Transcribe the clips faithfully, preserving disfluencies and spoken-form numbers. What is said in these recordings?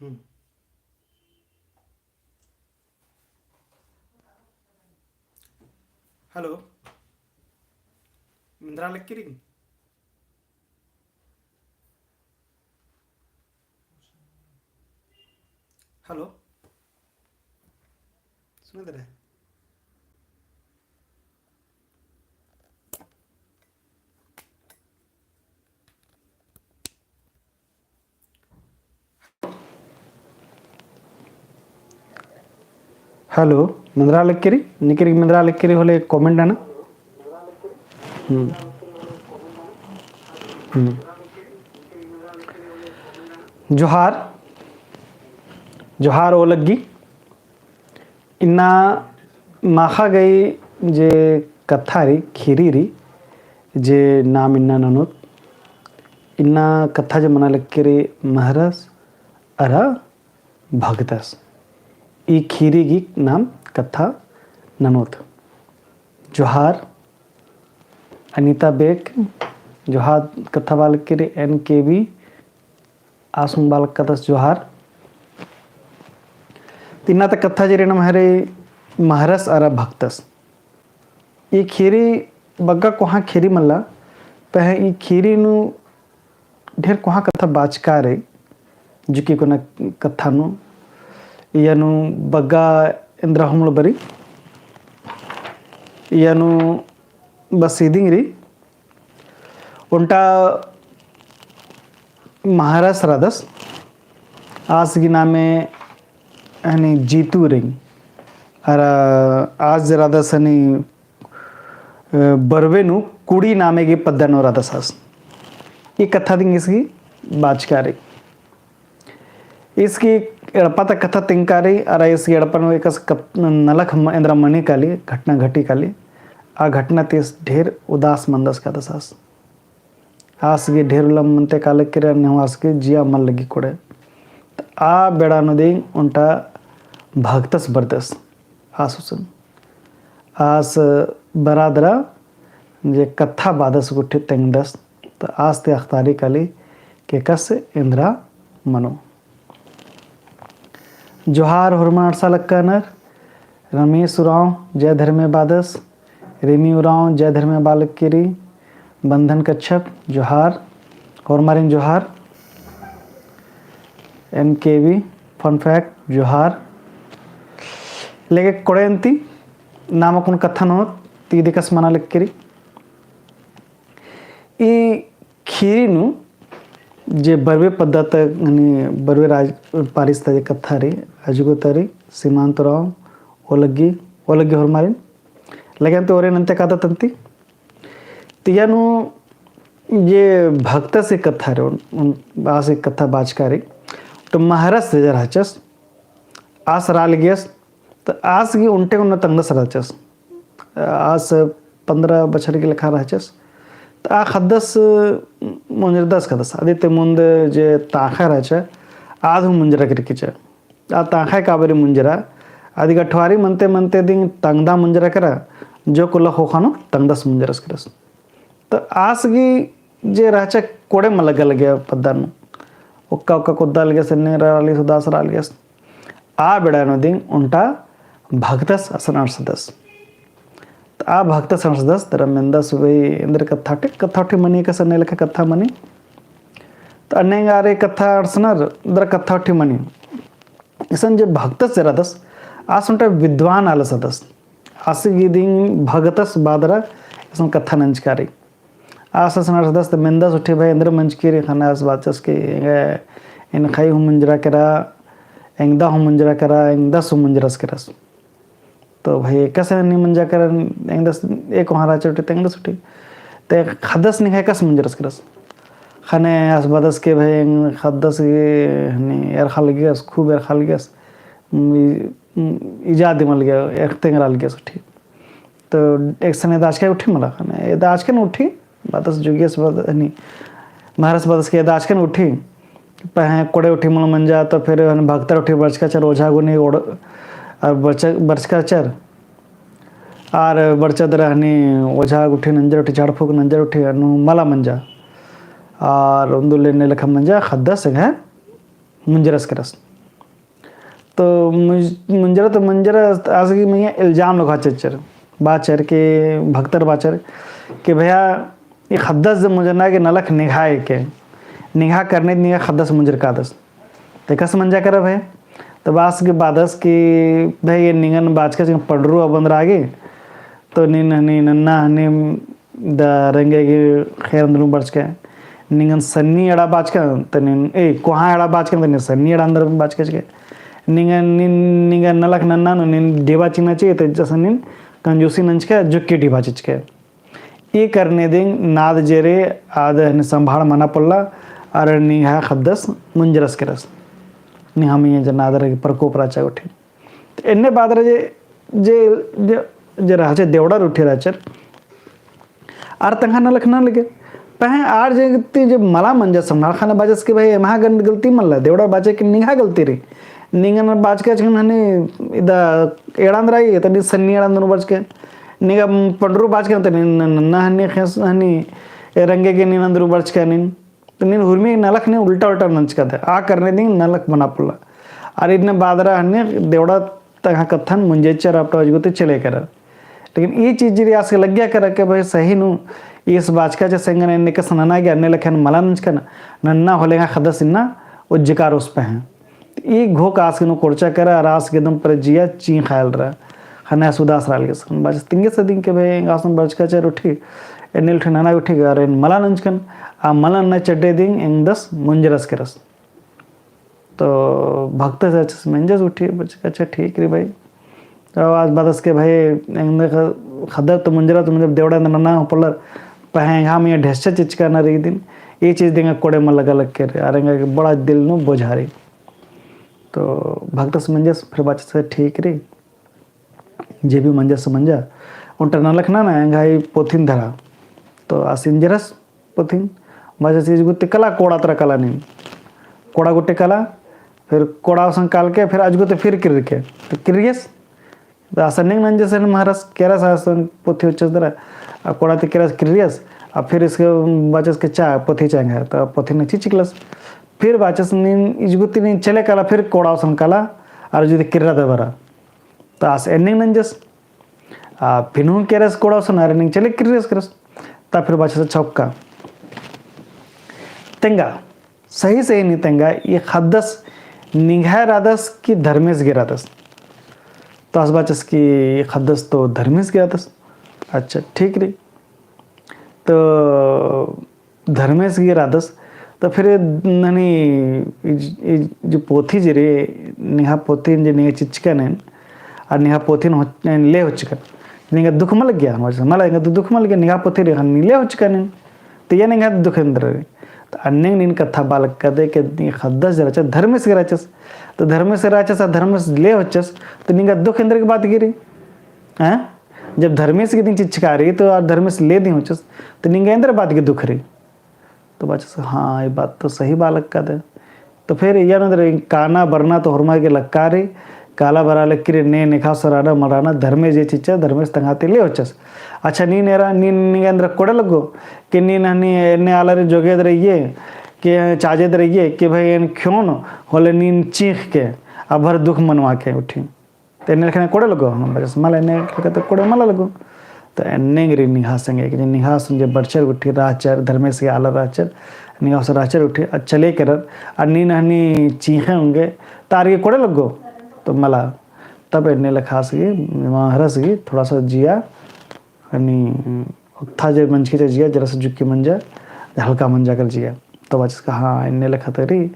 हम्म। हेलो, मेंदरा लक्की रई? हेलो, सुना दे रहे? हेलो, मेंदरा लक्की रई, निकिरी मेंदरा लक्की रई होले comment नना। हम्म। हम्म। जोहार, जोहार ओलग्गी। इन्ना माख़ा गही जे कत्था रई, ख़ीरी रई, जे नाम इन्ना ननोत, इन्ना कत्था जे मना लक्की रई महरस अरा भगतस। ई ख़ीरी गही नाम कत्था ननोत। जोहार अनिता बेक, जोहार कत्था बआ लक्की रई एन के बी, आस हूँ बआ लक्कादस जोहार। इन्ना ता कत्था जे रई नम्है महरस अरा भगतस। ई ख़ीरी बग्गे कोहाँ ख़ीरी मल्ला, पहें ई ख़ीरी नू ढेर कोहाँ कत्था बाचका रई, जुकी कोना कत्था नू, इया नू बग्गे एन्दरा हूँ मल बरई, इया नू बस इदिंग रई, ओन्टा महरस रअदस, आस गही नामे हनी जीतू रई। अरा आस जे रअदस हनी, अ, बरवे नू कुड़ी नामे गही पद्दा नू रअदस आस। ई कत्था दिंग ईस गही बाचका रई। ईस गही एड़पा ता कत्था तेंगका रई, अरा ईस गही एड़पा नू एकस कत-, नलख म-, एन्दरा मनी काली, घटना घटी काली, आ घटना ती ईस ढेर उदास मनदस कादस आस। आस गही ढेर उल्ला मनते काले केरा नेहूँ आस गही जिया मल लग्गी कोड़े। त आ बेड़ा नू दिंग ओन्टा भगतस बरदस। आस हुसन। आस बरा दरा जे कत्था बादस गुट्ठी तेंगदस। त आस ती अख़तारकी काली के कस एन्दरा मनो। जोहार होरमर अंड़सा लक्कानर, रमेश उराँव जय धर्मे बादस, रिमी उराँव जय धर्मे बआ लक्की रई, बंधन कच्छप जोहार, होरमारिन जोहार, एन के बी fun fact जोहार। लेके कोड़े अन्ती नाम अक्कुन कत्था ननोत ती दिकस मना लक्की रई। ई ख़ीरी नू जे बरवे पद्दा ता, यानी बरवे राज पारिस ता जे कत्था रई, अजगो ता रई, सीमांत उराँव, ओलग्गी, ओलग्गी होरमारिन। लेकिन तो ओरे नन्ते कादत अन्ती। तिया नू जे भगतस ही कत्था रई, उन, उन, आस ही कत्था बाचका रई। तो महरस जे रहचस, आस रआ लगियस, त आस गही ओन्टे ओन्ना तंगदस रहचस। आस पन्द्रह बछर गही लेखा रहचस। त आ ख़द्दस मुंजरदस ख़द्दस। अदी ती मुन्द जे ताख़ा रहचा, आद हूँ मुंजरा केरकी चा। आ ताख़ा काबरी मुंजरा, अदी गठवारी मनते मनते दिंग तंगदा मुंजरा केरा, जो कुल्ला ख़ोख़ा नू तंगदस मुंजरस केरस। त आस गही जे रहचा कोड़े मल लग्गा लगिया पद्दा नू। ओक्का ओक्का कोद्दा लगियस, एन्ने रआ लगियस, उदास रआ लगियस। आ बेड़ा नू दिंग ओन्टा भगतस असन अंड़सदस। त आ भगतस अंड़सदस, दरा मेन्दस भई एन्देर कत्था उठी, कत्था उठी मनी कस एन्ने लेखा कत्था मनी। त अन्ने एंगा आर कत्था अंड़सनर, दरा कत्था उठी मनी। इसन जे भगतस जे रअदस, आस ओन्टा विद्वान आलस रअदस। आस गही दिंग भगतस बआ दरा इसन कत्था नंजका रई। आस असन अंड़सदस त मेन्दस उठी भई एन्देर मंजकी रई, ख़ने आस बाचस कि एंगा एन ख़ई हूँ मुंजरा केरा, एंगदा हूँ मुंजरा केरा, एंगदस हूँ मुंजरस केरस। तो भई एकासे नी मंजा केरा, एंगदस एक कोहाँ रहचा उठी, त एंगदस उठी। ते ख़द्दस निंग्है कस मुंजरस केरस। ख़ने आस बअदस कि भई एंग ख़द्दस गे हनी एरख़ा लगियस, खूब एरख़ा लगियस। उम, इ-, उम, इजा दिम लगिया, एरख़ते एंगरा लगियस उठी। तो एकसन एदाचका उठी मला ख़ने, एदाचकन उठी, बअदस जुगियस बअद-, हनी, महरस बअदस कि एदाचकन उठी, पहें कोड़े उठी मल मंजा, तो फिर हनी भगतर उठी बरचका चर ओझा गुनी ओड़-, अ, बरच-, बरचका चर, आर बरचदर हनी ओझा गुट्ठी नंजर उठी, झाड़ फूँक नंजर उठी, अन्नु मला मंजा। आर उन्दुल एन्ने लेखा मंजा, ख़द्दस एंग्है मुंजरस केरस। तो मुंज-, मुंजरा तो मुंजरा आस गे मइय्याँ इल्जाम लगा चिच्चर। बाचर के भक्तर बाचर के भैया, ई ख़द्दस जे मुंजरना गे नलख निंग्है के, निंग्है करने निंग्है ख़द्दस मुंजर कादस। ते कस मंजा करा भैया? तब आस गे बादस कि भैया, ये निंगन बाचका चिकन पंडरू अबंद रआ गे, तो नीन हनी नन्ना हनी द रंगे गे खेर अंदरू बरचका। निंगन सन्नी एड़ा बाचका, तो नीन, ए, कोहाँ एड़ा बाचका, तो नीन सन्नी एड़ा अंदर बरचका चिका। निंगन, नीन, निंगन नलख नन्ना नू, नीन ढिबा चिअना चिआ, तो जैसे नीन कंजूसी नंजका, जुक्की ढिबा चिचका। ई करने दिंग नाद जेरे आद हनी संभाल मना पोल्ला, अरा निंग्है ख़द्दस मुंजरस केरस। निंग्है मइय्याँ जे नादर गे प्रकोप रहचा गुट्ठी। एन्ने बादरा जे, जे, जे, जे रहचे देवड़ा उठी रहचर। आर तंग्है नलख नना लगे। पहें आर जे ती जे मला मंजा समनार खाने बाचस कि भाई, एम्है गन गलती मल्ला, देवड़ा बाचे कि निंग्है गलती रई। निंगन बाचका चिकन हनी इदा एड़ा अंदर रई, तनी सन्नी एड़ा अंदर बरचका। निंगा पंडरू बाचका, तनी न, न, न हनी खेस हनी ए रंगे गे नीन अंदर बरचका नीन। तो नीन हुरमी नलख नीन उल्टा उल्टा नंजका दे। आ करने दिंग नलख मना पोल्ला। अरा इन्ने बादरा हनी देवड़ा तंग्है कत्थन मुंजेचर अपटा अजगुते चले केरर। लेकिन ई चीज री आस गे लग्गिया केरा के भाई सही नू ईस बाचका चे सेंगन एन्ने कस नना गे अन्ने लेखन मला नंजकन, नन्ना होले एंग्है ख़द्दस इन्ना उज्जकार उस पहें। ई घोख आस गे नू कोड़चा केरा, अरा आस गे एकदम पर जिया चींख़ायल रआ। ख़ने आस उदास रआ लगे सन। बाचस तिंगे से दिंग के भाई एंगा आसन बरचका चर उठी, एन्ने उठी नना उठी गे, अरा एन मला नंजकन, आ मला नन्ना चड्डे दिंग एंगदस मुंजरस केरस। तो भक्तस बाचस मेंजस उठी, बाचस अच्छा ठीक रई भाई। तो आस बादस के भाई एंगदस ख-, ख़द्दर तो मुंजरा तो मुंजरा देवड़ा नना पोल्लर, पहें एंग्है मइय्याँ ढेस्सा चिचका ना रई दिम, ई चीज दिंगा कोड़े मल लगा लग केरे, अरा एंगा बड़ा दिल नू बोझा रई। तो भक्तस मेंजस फिर बाचस ठीक रई। जे भी मंजा से मंजा, ओन्टा नलख नना, एंग्है पोथिन धरा। तो आस इंजरस पोथिन, बाचस इजगुते कला कोड़ा तरा कला नीन। कोड़ा गुट्टे कला, फिर कोड़ा उसन काल के, फिर अजगुते फिर किर्र के। तो किर्रियस, तो आस एन्ने नंजस एन महरस, केरस आसन पोथी उच्चस दरा, आ कोड़ा ती केरस किर्रियस, आ फिर इसके बाचस के चा, पोथी चा एंग्है, तो पोथी नू चिचकलस। फिर बाचस नीन इजगुते नीन चले कला, फिर कोड़ा उसन कला, अरा इजगुते किर्रा दरा बरा। तो आस एन्ने नंजस। आ, फिर हूँ केरस कोड़ा उसन अरा नीन चले किर्रियस केरस। ता फिर बाचस छौक्का। तेंगा, सही सही नीन तेंगा, ई ख़द्दस निंग्है रअदस कि धर्मेस गे रअदस? तो आस बाचस कि ई ख़द्दस तो धर्मेस गे रअदस। अच्छा, ठीक रई। तो धर्मेस गे रअदस, तो फिर ननी इज-, इज-, जो पोथी जे रई, निंग्है पोथी जे निंग्है चिचका नीन, अरा निंग्है पोथी ले होचकन। निंगा दुख मल लग्गिया, मला एंगा तो दुख मल लग्गिया, निंग्है पोथी रई, नीन ले होचका नीन। तो या निंग्है दुख एन्दर रई। तो अन्ने नीन कत्था बआ लगदय के ई ख़द्दस जे रहचस, धर्मेस गे रहचस। तो धर्मेस गे रहचस, आ धर्मेस ले होचस, तो निंगा दुख एन्दर की बात गे रई? हैं? जब धर्मेस गे दिम चिचका रई, तो आ धर्मेस ले दिम होचस, तो निंगा एन्दर बात गे दुख रई? तो बाचस, हाँ, ई बात तो सही बआ लगदय। तो फिर इया नू एन्दर काना बरना तो होरमर गे लग्गा रई, काला बरआ लगी रई, ने नेखा सराना मराना, धर्मेस जे चिच्चस, धर्मेस तंग्है ती ले होचस। अच्छा, नीन एरा, नीन निंगा एन्दर कोड़े लग्गो, कि नीन हनी एन्ने आलर जोगेद रहिए, कि चाजेद रहिए, कि भाई एन ख़ेओन होले नीन चींख़ के, अभर दुख मनवा के उठी। तो एन्ने लेखा कोड़े लग्गो, हम बाचस मला एन्ने लेखा तो कोड़े मला लग्गो। तो एन्ने गे रई निंग्है संगे, कि निंग्है संगे बरचर गुट्ठी रहचर, धर्मेस गे आलर रहचर, निंग्है संगे रहचर गुट्ठी, आ चले केरर, आ नीन हनी चींख़े ओंगे, तो आर गे कोड़े लग्गो, तो मला। तब एन्ने लेखा से गे, महरस गे, थोड़ा सा जिया, हनी ओत्था जे मंजकी चा जिया, जरा सा जुक्की मंजा, हल्का मंजा कर जिया। तो बाचस का, हाँ, एन्ने लेखा तो रई,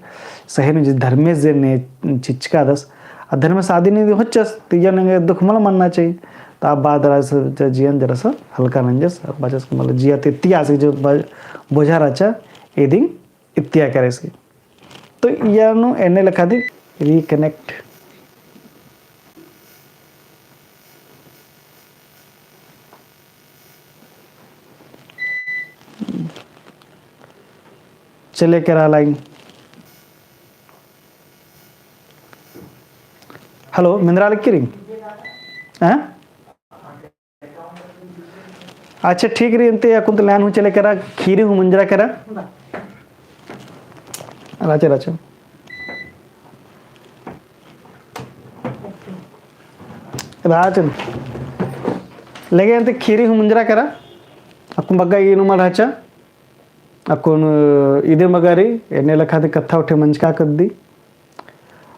सही नू जे धर्मेस जे ने चिचकादस, आ धर्मेस आदिन होचस, तो इया नंगे दुख मल मन्ना चाही। तो आ बादरा से जे जियन जरा सा हल्का नंजस, आ बाचस का मतलब जिया ती इत्तिया से जो ब-, बोझा रहचा, एदिन इत्तिया करे से। तो इया नू एन्ने लेखा दी reconnect। चले केरा line। Hello, मेंदरा लगी रई? हाँ? अच्छा, ठीक रई, अन्ते अक्कुन तो line हूँ चले केरा, खीरी हूँ मंजरा केरा। राचे, राचे। राजन। लेगे अन्ती खीरी हूँ मुंजरा केरा। अक्कुन बग्गा इदिन उमल रहचा। अक्कुन इदिन बग्गा रई, एन्ने लेखा ती कत्था उठे मंजका कद्दी।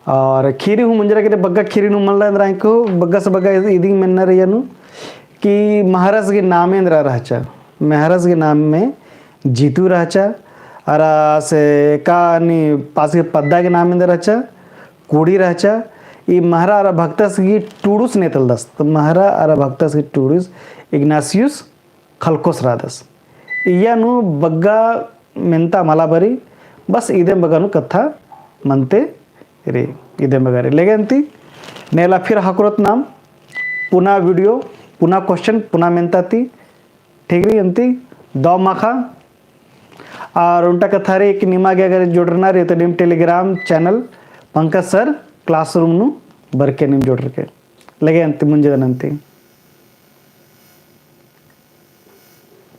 और खीरी हूँ मुंजरा केरा, बग्गा खीरी नू मल्ला एन्दरा को, बग्गा से बग्गा इदिन मेन्ना रई अनु कि महरस गे नामे एन्दरा रहचा। महरस गे नामे जीतू रहचा, अरा से का नी पास गे पद्दा गे नामे एन्दरा रहचा, कुड़ी रहचा। ई महरा अरा भक्तस गे टूड़ुस नेतलदस। तो महरा अरा भक्तस गे टूड़ुस इग्नासियुस खलकोस रअदस। इया नू बग्गा मेन्ता मला बरई, बस इदेम बग्गा नू कत्था मनते रई, इदेम बग्गा रई। लेगे अन्ती नेला फिर हकरोत नाम पुना video, पुना question, पुना मेन्ता ती, ठीक रई अन्ती, दव माखा। और ओन्टा कत्था रई कि निमा गे अगर जोड़रना रई तो नीम Telegram channel पंकज sir classroom नू बरके नीम जोड़रके। लेगे अन्ती मुंजदन अन्ती।